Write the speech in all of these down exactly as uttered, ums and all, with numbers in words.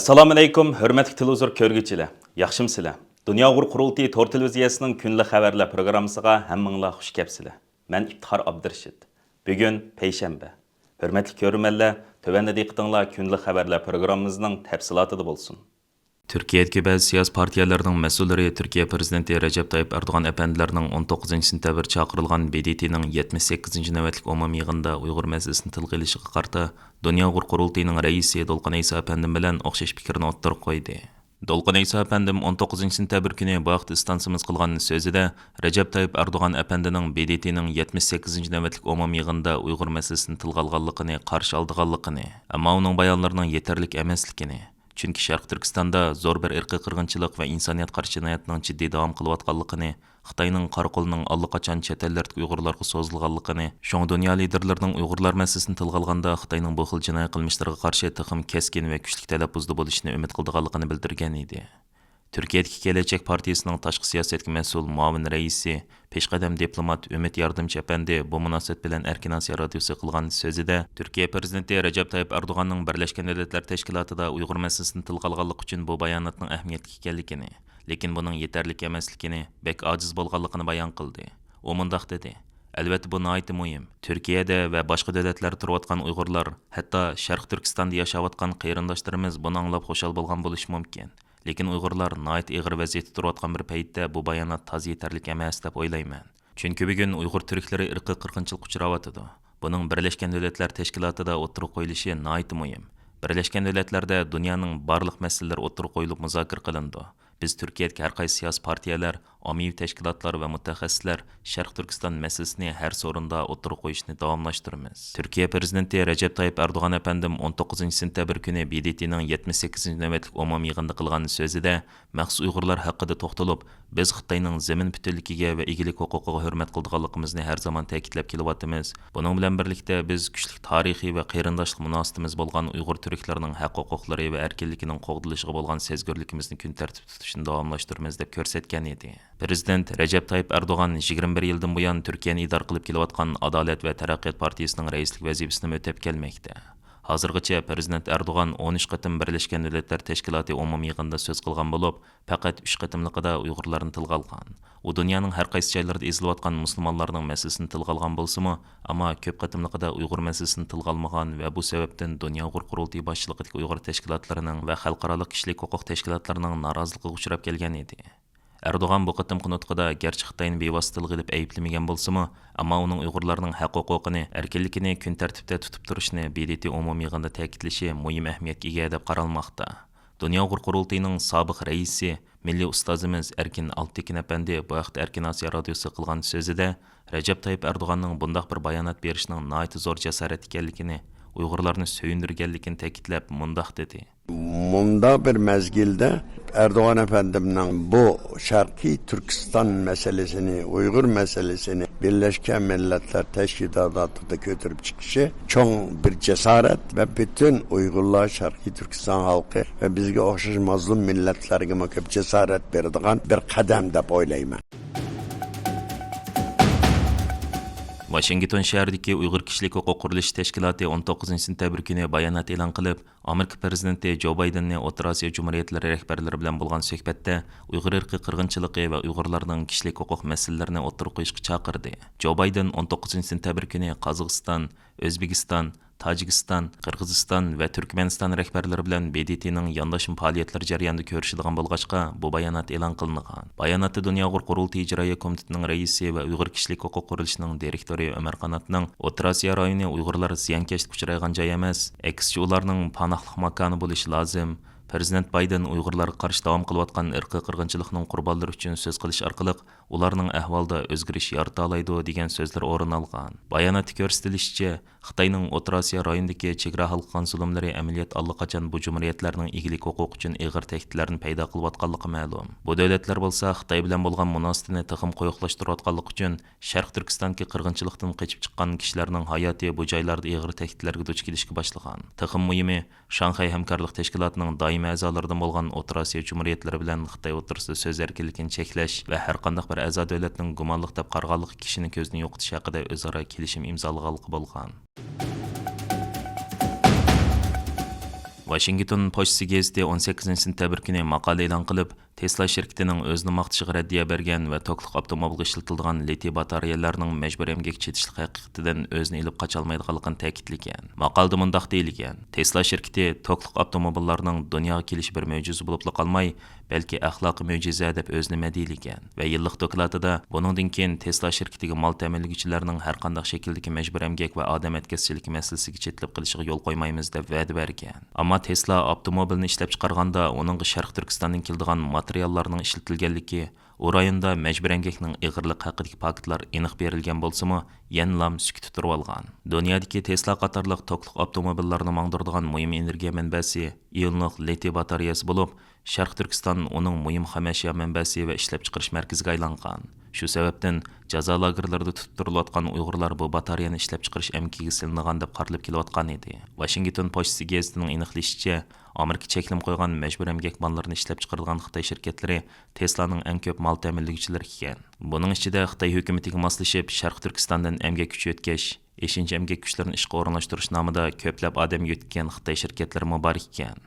ئەسسالامۇئەلەيكۇم، ھۆرمەتلىك تېلېۋىزور كۆرگۈچىلەر، ياخشىمۇسىلەر؟ دۇنيا ئۇيغۇر قۇرۇلتىيى تور تېلېۋىزىيەسىنىڭ كۈنلۈك خەۋەرلەر پروگراممىسىغا ھەممىڭلار خۇش كەپسىلەر. مەن ئىپتىخار ئابدۇرېشىت. بۈگۈن پەيشەنبە. ھۆرمەتلىك كۆرۈرمەنلەر، تۆۋەندە دىققىتىڭلار كۈنلۈك خەۋەرلەر پروگراممىمىزنىڭ تەپسىلاتىدا بولسۇن. تۈركىيەدىكى بەزى سىياسىي پارتىيەلەرنىڭ مەسئۇللىرى تۈركىيە پىرېزىدېنتى رەجەپ تايىپ ئەردوغان ئەپەندىلەرنىڭ ئون توققۇزىنچى سېنتەبىر چاقىرىلغان ب د ت نىڭ يەتمىش سەككىزىنچى نۆۋەتلىك ئومۇمىي يىغىنىدا ئۇيغۇر مەسىلىسىنى تىلغا ئېلىشىغا قارىتا دۇنيا ئۇيغۇر قۇرۇلتىيىنىڭ رەئىسى دولقۇن ئەيسا ئەپەندىم بىلەن ئوخشاش پىكىرنى ئوتتۇرىغا قويدى. دولقۇن ئەيسا ئەپەندىم ئون توققۇزىنچى سېنتەبىر كۈنى بۇ ھەقتە ئىستانسىمىز قىلغان سۆزىدە، رەجەپ تايىپ ئەردوغان ئەپەندىنىڭ ب د ت نىڭ يەتمىش سەككىزىنچى نۆۋەتلىك ئومۇمىي يىغىندا ئۇيغۇر مەسىلىسىنى تىلغا ئالغانلىقىنى، قارشى ئالىدىغانلىقىنى، ئەمما ئۇنىڭ بايانلىرىنىڭ يېتەرلىك ئەمەسلىكىنى، چۈنكى شەرقىي تۈركىستاندا زور بىر ئىرقىي قىرغىنچىلىق ۋە ئىنسانىيەتكە قارشى جىنايەتنىڭ جىددىي داۋام قىلىۋاتقانلىقىنى، خىتاينىڭ قارا قولىنىڭ ئاللىقاچان چەت ئەللەردىكى ئۇيغۇرلارغا سوزۇلغانلىقىنى، شۇڭا دۇنيا لىدېرلىرىنىڭ ئۇيغۇرلار مەسىلىسىنى تىلغا ئالغاندا خىتاينىڭ بۇ خىل جىنايى قىلمىشلىرىغا قارشى تېخىمۇ كەسكىن ۋە كۈچلۈك تەلەپپۇزدا بولۇشىنى ئۈمىد قىلىدىغانلىقىنى بىلدۈرگەن ئىدى. تۈركىيەدىكى كېلەچەك پارتىيىسىنىڭ تاشقى سىياسەتكە مەسئۇل مۇئاۋىن رەئىسى، پېشقەدەم دىپلومات ئۈمىد ياردىمچى ئەپەندى بۇ مۇناسىۋەت بىلەن ئەركىن ئاسىيا رادىيوسىغا قىلغان سۆزىدە، تۈركىيە پىرېزىدېنتى رەجەپ تايىپ ئەردوغاننىڭ بىرلەشكەن دۆلەتلەر تەشكىلاتىدا ئۇيغۇر مەسىلىسىنى تىلغا ئالغانلىقى ئۈچۈن بۇ باياناتنىڭ ئەھمىيەتلىك ئىكەنلىكىنى، لېكىن بۇنىڭ يېتەرلىك ئەمەسلىكىنى، بەك ئاجىز بولغانلىقىنى بايان قىلدى. ئۇ مۇنداق دېدى، ئەلۋەتتە، بۇ ناھايىتى مۇھىم. تۈركىيەدە ۋە باشقا دۆلەتلەردە تۇرۇۋاتقان ئۇيغۇرلار، ھەتتا شەرقىي تۈركىستاندا ياشاۋاتقان قېرىنداشلىرىمىز بۇنى ئاڭلاپ خۇشال بولغان بولۇشى مۇمكىن. لېكىن ئۇيغۇرلار ناھايىتى ئېغىر ۋەزىيەتتە تۇرۇۋاتقان بىر پەيتتە بۇ بايانات تازا يېتەرلىك ئەمەس دەپ ئويلايمەن. چۈنكى بۈگۈن ئۇيغۇر تۈركلىرى ئىرقىي قىرغىنچىلىققا ئۇچراۋاتىدۇ. بۇنىڭ بىرلەشكەن دۆلەتلەر تەشكىلاتىدا ئوتتۇرىغا قويۇلۇشى ناھايىتى مۇھىم. بىرلەشكەن دۆلەتلەردە دۇنيانىڭ بارلىق مەسىلىلىرى ئوتتۇرىغا قويۇلۇپ مۇزاكىرە قىلىنىدۇ. بىز تۈركىيەدىكى ھەر قايسى سىياسىي پارتىيەلەر، ئاممىۋى تەشكىلاتلار ۋە مۇتەخەسسىسلەر شەرقىي تۈركىستان مەسىلىسىنى ھەر سورۇندا ئوتتۇرىغا قويۇشنى داۋاملاشتۇرىمىز. تۈركىيە پىرېزىدېنتى رەجەپ تايىپ ئەردوغان ئەپەندىم ئون توققۇزىنچى سېنتەبىر كۈنى ب د ت نىڭ يەتمىش سەككىزىنچى نۆۋەتلىك ئومۇمىي يىغىندا قىلغان سۆزىدە، مەخسۇس ئۇيغۇرلار ھەققىدە توختىلىپ، بىز خىتاينىڭ زېمىن پۈتۈنلۈكىگە ۋە ئىگىلىك ھوقۇقىغا ھۆرمەت قىلىدىغانلىقىمىزنى ھەر زامان تەكىتلەپ كېلىۋاتىمىز. بۇنىڭ بىلەن بىرلىكتە، بىز كۈچلۈك تارىخىي ۋە قېرىنداشلىق مۇناسىۋىتىمىز بولغان ئۇيغۇر تۈركلىرىنىڭ ھەق ھوقۇقلىرى ۋە ئەركىنلىكىنىڭ قوغدىلىشىغا بولغان سەزگۈرلۈكىمىزنى كۈن تەرتىپتە تۇتۇشنى داۋاملاشتۇرىمىز، دەپ كۆرسەتكەن ئىدى. پىرېزىدېنت رەجەپ تايىپ ئەردوغان يىگىرمە بىر يىلدىن بۇيان تۈركىيەنى ئىدارە قىلىپ كېلىۋاتقان ئادالەت ۋە تەرەققىيات پارتىيىسىنىڭ رەئىسلىك ۋەزىپىسىنىمۇ ئۆتەپ كەلمەكتە. ھازىرغىچە پىرېزىدېنت ئەردوغان ئون ئۈچ قېتىم بىرلەشكەن دۆلەتلەر تەشكىلاتى ئومۇمىي يىغىنىدا سۆز قىلغان بولۇپ، پەقەت ئۈچ قېتىملىقىدا ئۇيغۇرلارنى تىلغا ئالغان. ئۇ دۇنيانىڭ ھەر قايسى جايلىرىدا ئېزىلىۋاتقان مۇسۇلمانلارنىڭ مەسىلىسىنى تىلغا ئالغان بولسىمۇ، ئەمما كۆپ قېتىملىقىدا ئۇيغۇر مەسىلىسىنى تىلغا ئالمىغان ۋە بۇ سەۋەبتىن دۇنيا ئۇيغۇر قۇرۇلتىيى باشچىلىقىدىكى ئۇيغۇر تەشكىلاتلىرىنىڭ ۋە خەلقئارالىق كىشىلىك ھوقۇق تەشكىلاتلىرىنىڭ نارازىلىقىغا ئۇچراپ كەلگەن ئىدى. ئەردوغان بۇ قېتىمقى نۇتقىدا گەرچە خىتاينى بىۋاسىتە تىلغا ئېلىپ ئەيىبلىمىگەن بولسىمۇ، ئەمما ئۇنىڭ ئۇيغۇرلارنىڭ ھەق ھوقۇقىنى، ئەركىنلىكىنى كۈن تەرتىپتە تۇتۇپ تۇرۇشىنى ب د ت ئومۇمىي يىغىنىدا تەكىتلىشى مۇھىم ئەھمىيەتكە ئىگە دەپ قارالماقتا. دۇنيا ئۇيغۇر قۇرۇلتىيىنىڭ سابىق رەئىسى، مىللىي ئۇستازىمىز ئەركىن ئالپتېكىن ئەپەندى بۇ ھەقتە ئەركىن ئاسىيا رادىيوسىغا قىلغان سۆزىدە، رەجەپ تايىپ ئەردوغاننىڭ بۇنداق بىر بايانات بېرىشىنىڭ ناھايىتى زور جاسارەت ئىكەنلىكىنى، ئۇيغۇرلارنى سۆيۈندۈرگەنلىكىنى تەكىتلەپ مۇنداق دېدى. مۇنداق بىر مەزگىلدە ئەردوغان ئەپەندىمنىڭ بۇ شەرقىي تۈركىستان مەسىلىسىنى، ئۇيغۇر مەسىلىسىنى بىرلەشكەن مىللەتلەر تەشكىلاتىدا كۆتۈرۈپ چىقىشى چوڭ بىر جاسارەت ۋە پۈتۈن ئۇيغۇرلار، شەرقىي تۈركىستان خەلقى ۋە بىزگە ئوخشاش مەزلۇم مىللەتلەرگىمۇ كۆپ جاسارەت بېرىدىغان بىر قەدەم دەپ ئويلايمەن. ۋاشىنگتون شەھىرىدىكى ئۇيغۇر كىشىلىك ھوقۇق قۇرۇلۇشى تەشكىلاتى ئون توققۇزىنچى سېنتەبىر كۈنى بايانات ئېلان قىلىپ، ئامېرىكا پىرېزىدېنتى جو بايدېننى ئوتتۇرا ئاسىيا جۇمھۇرىيەتلىرى رەھبەرلىرى بىلەن بولغان سۆھبەتتە ئۇيغۇر ئىرقىي قىرغىنچىلىقى ۋە ئۇيغۇرلارنىڭ كىشىلىك ھوقۇق مەسىلىلىرىنى ئوتتۇرىغا قويۇشقا چاقىردى. جو بايدېن ئون توققۇزىنچى سېنتەبىر كۈنى قازاقىستان، ئۆزبېكىستان، تاجىكىستان، قىرغىزىستان ۋە تۈركمەنىستان رەھبەرلىرى بىلەن ب د ت نىڭ يانداشما پائالىيەتلىرى جەريانىدا كۆرۈشىدىغان بولغاچقا، بۇ بايانات ئېلان قىلىنغان. باياناتتا دۇنيا ئۇيغۇر قۇرۇلتىيى ئىجرائىيە كومىتېتىنىڭ رەئىسى ۋە ئۇيغۇر كىشىلىك ھوقۇق قۇرۇلۇشىنىڭ دىرېكتورى ئۆمەر قاناتنىڭ ئوتتۇرا ئاسىيا رايونى ئۇيغۇرلار زىيانكەشلىككە ئۇچرايدىغان جاي ئەمەس، ئەكسىچە ئۇلارنىڭ پاناھلىق ماكانى بولۇشى لازىم. پىرېزىدېنت بايدېن ئۇيغۇرلارغا قارشى داۋام قىلىۋاتقان ئىرقىي قىرغىنچىلىقنىڭ قۇربانلىرى ئۈچۈن سۆز قىلىش ئارقىلىق ئۇلارنىڭ ئەھۋالىدا ئۆزگىرىش يارىتالايدۇ، دېگەن سۆزلەر ئورۇن ئالغان. باياناتتا كۆرسىتىلىشىچە، خىتاينىڭ ئوتتۇرا ئاسىيا رايونىدىكى چېگرا ھالقىغان زۇلۇملىرى ئەمەلىيەتتە ئاللىقاچان بۇ جۇمھۇرىيەتلەرنىڭ ئىگىلىك ھوقۇقى ئۈچۈن ئېغىر تەھدىتلەرنى پەيدا قىلىۋاتقانلىقى مەلۇم. بۇ دۆلەتلەر بولسا خىتاي بىلەن بولغان مۇناسىۋىتىنى تېخىمۇ قويۇقلاشتۇرۇۋاتقانلىقى ئۈچۈن، شەرقىي تۈركىستاندىكى قىرغىنچىلىقتىن قېچىپ چىققان كىشىلەرنىڭ ھاياتى بۇ جايلاردا ئېغىر تەھدىتلەرگە دۇچ كېلىشكە باشلىغان. تېخىمۇ مۇھىمى، شاڭخەي ھەمكارلىق تەشكىلاتىنىڭ دائىمىي ئەزالىرىدىن بولغان ئوتتۇرا ئاسىيا جۇمھۇرىيەتلىرى بىلەن خىتاي ئوتتۇرىسىدا سۆز ئەركىنلىكىنى چەكلەش ۋە ھەرقانداق بىر ئەزا دۆلەتنىڭ گۇمانلىق دەپ قارىغانلىقى كىشىنى كۆزدىن يوقىتىش ھەققىدە ئۆزئارا كېلىشىم ئىمزالىغانلىقى بولغان. ۋاشىنگتون پوچتىسى گېزىتى ئون سەككىزىنچى سېنتەبىر كۈنى ماقالە ئېلان قىلىپ، تېسلا شىركىتىنىڭ ئۆزىنى ماختىشىغا رەددىيە بەرگەن ۋە توكلۇق ئاپتوموبىلغا ئىشلىتىلىدىغان لىتىي باتارېيەلەرنىڭ مەجبۇرىي ئەمگەك چېتىشلىق ھەقىقىتىدىن ئۆزىنى ئېلىپ قاچالمايدىغانلىقىنى تەكىتلىگەن. ماقالىدە مۇنداق دېيىلگەن: تېسلا شىركىتى توكلۇق ئاپتوموبىللارنىڭ دۇنياغا كېلىشى بىر مۆجىزە بولۇپلا قالماي، بەلكى ئەخلاقىي مۆجىزە دەپ ئۆزىنى مەدھىيلىگەن ۋە يىللىق دوكلاتىدا بۇنىڭدىن كېيىن تېسلا شىركىتىگە مال تەمىنلىگۈچىلەرنىڭ ھەرقانداق شەكىلدىكى مەجبۇرىي ئەمگەك ۋە ئادەم ئەتكەسچىلىكى مەسىلىسىگە چېتىلىپ قېلىشىغا يول قويمايمىز دەپ ۋەدە بەرگەن. ئەمما تېسلا ئاپتوموبىلنى ئىشلەپچىقارغاندا ئۇنىڭغا شەرقىي تۈركىستاندىن كېلىدىغان ماتېرىياللارنىڭ ئىشلىتىلگەنلىكى، ئۇ رايوندا مەجبۇرىي ئەمگەكنىڭ ئېغىرلىقى ھەققىدىكى پاكىتلار ئېنىق بېرىلگەن بولسىمۇ، يەنىلام سۈكۈتتە تۇرۇۋالغان. دۇنيادىكى تېسلا قاتارلىق توكلۇق ئاپتوموبىللارنى ماڭدۇرىدىغان مۇھىم ئېنېرگىيە مەنبەسى ئىئونلۇق لىتىي باتارېيەسى بولۇپ، شەرقىي تۈركىستان ئۇنىڭ مۇھىم خامئەشيا مەنبەسى ۋە ئىشلەپچىقىرىش مەركىزىگە ئايلانغان. شۇ سەۋەبتىن جازا لاگېرلىرىدا تۇتۇپ تۇرۇلۇۋاتقان ئۇيغۇرلار بۇ باتارېيەنى ئىشلەپچىقىرىش ئەمگىكىگە سېلىنغان دەپ قارىلىپ كېلىۋاتقان ئىدى. ۋاشىنگتون پوچتىسى گېزىتىنىڭ ئېنىقلىشىچە، ئامېرىكا چەكلىمە قويغان مەجبۇرىي ئەمگەك ماللىرىنى ئىشلەپچىقىرىدىغان خىتاي شىركەتلىرى تېسلانىڭ ئەڭ كۆپ مال تەمىنلىگۈچىلىرى ئىكەن. بۇنىڭ ئىچىدە خىتاي ھۆكۈمىتىگە ماسلىشىپ، شەرقىي تۈركىستاندىن ئەمگەك كۈچى يۆتكەش، ئېشىنچا ئەمگەك كۈچلىرىنى ئىشقا ئورۇنلاشتۇرۇش نامىدا كۆپلەپ ئادەم يۆتكىگەن خىتاي شىركەتلىرىمۇ بار ئىكەن.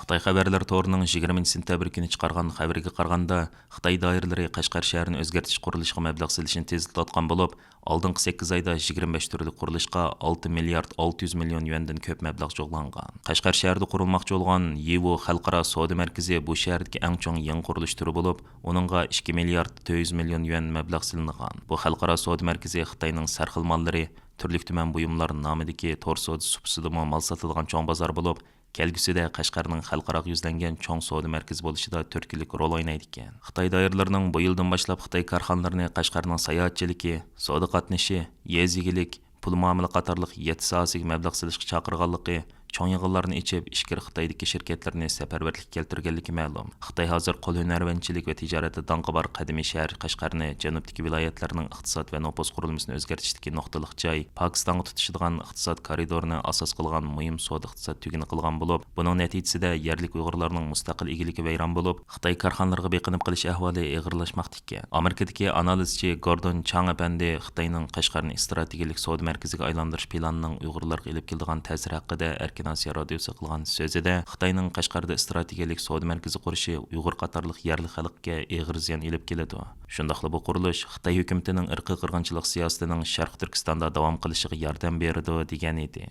خىتاي خەۋەرلىرى تورىنىڭ يىگىرمىنچى سېنتەبىر كۈنى چىقارغان خەۋىرىگە قارىغاندا، خىتاي دائىرىلىرى قەشقەر شەھىرىنى ئۆزگەرتىش قۇرۇلۇشىغا مەبلەغ سېلىشنى تېزلىتىۋاتقان بولۇپ، ئالدىنقى سەككىز ئايدا يىگىرمە بەش تۈرلۈك قۇرۇلۇشقا ئالتە مىليارد ئالتە يۈز مىليون يۈەندىن كۆپ مەبلەغ جۇغلانغان. قەشقەر شەھىرىدە قۇرۇلماقچى بولغان يىۋو خەلقئارا سودا مەركىزى بۇ شەھەردىكى ئەڭ چوڭ يېڭى قۇرۇلۇش تۈرى بولۇپ، ئۇنىڭغا ئىككى مىليارد تۆت يۈز مىليون يۈەن مەبلەغ سېلىنغان. بۇ خەلقئارا سودا مەركىزى خىتاينىڭ سەرخىل ماللىرى، تۈرلۈك تۈمەن بۇيۇملار نامىدىكى تور سودىسى سۇپىسىدىمۇ مال ساتىدىغان چوڭ بازار بولۇپ، كەلگۈسىدە قەشقەرنىڭ خەلقئاراغا يۈزلەنگەن چوڭ سودا مەركىزى بولۇشىدا تۈرتكىلىك رول ئوينايدىكەن. خىتاي دائىرىلىرىنىڭ بۇ يىلدىن باشلاپ خىتاي كارخانىلىرىنى قەشقەرنىڭ ساياھەتچىلىكى، سودا قاتنىشى، يېزا ئىگىلىك، پۇل مۇئامىلە قاتارلىق يەتتە ساھەسىگە مەبلەغ سېلىشقا چاقىرغانلىقى، چوڭ يىغىنلارنى ئېچىپ، ئىچكىرى خىتايدىكى شىركەتلىرىنى سەپەرۋەرلىككە كەلتۈرگەنلىكى مەلۇم. خىتاي ھازىر قول ھۈنەرۋەنچىلىك ۋە تىجارەتتە داڭقى بار قەدىمىي شەھەر قەشقەرنى جەنۇبتىكى ۋىلايەتلەرنىڭ ئىقتىساد ۋە نوپۇس قۇرۇلمىسىنى ئۆزگەرتىشتىكى نۇقتىلىق جاي، پاكىستانغا تۇتىشىدىغان ئىقتىساد كارىدورىنى ئاساس قىلغان مۇھىم سودا ئىقتىساد تۈگۈنى قىلغان بولۇپ، بۇنىڭ نەتىجىسىدە يەرلىك ئۇيغۇرلارنىڭ مۇستەقىل ئىگىلىكى ۋەيران بولۇپ، خىتاي كارخانىلىرىغا بېقىنىپ قېلىش ئەھۋالى ئېغىرلاشماقتا ئىكەن. ئامېرىكىدىكى ئانالىزچى گوردون چاڭ ئەپەندى خىتاينىڭ قەشقەرنى ئىستراتېگىيەلىك سودا مەركىزىگە ئايلاندۇرۇش پىلانىنىڭ ئۇيغۇرلارغا ئېلىپ كېلىدىغان تەسىرى ھەققىدە ئەركىن ئاسىيا رادىيوسىغا قىلغان سۆزىدە، خىتاينىڭ قەشقەردە ئىستراتېگىيەلىك سودا مەركىزى قۇرۇشى ئۇيغۇر قاتارلىق يەرلىك خەلققە ئېغىر زىيان ئېلىپ كېلىدۇ. شۇنداقلا بۇ قۇرۇلۇش خىتاي ھۆكۈمىتىنىڭ ئىرقىي قىرغىنچىلىق سىياسىتىنىڭ شەرقىي تۈركىستاندا داۋام قىلىشىغا ياردەم بېرىدۇ، دېگەن ئىدى.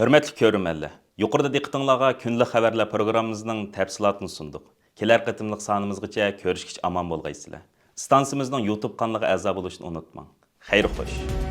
ھۆرمەتلىك كۆرۈرمەنلەر، يۇقىرىدا دىققىتىڭلارغا كۈندىلىك خەۋەرلەر پروگراممىمىزنىڭ تەپسىلاتىنى سۇندۇق. كېلەر قېتىملىق سانىمىزغىچە كۆرۈشكىچە ئامان بولغايسىلەر. ئىستانسىمىزنىڭ يۇتۇب قانىلىغا ئەزا بولۇشنى ئۇنتۇماڭ. خەير خوش.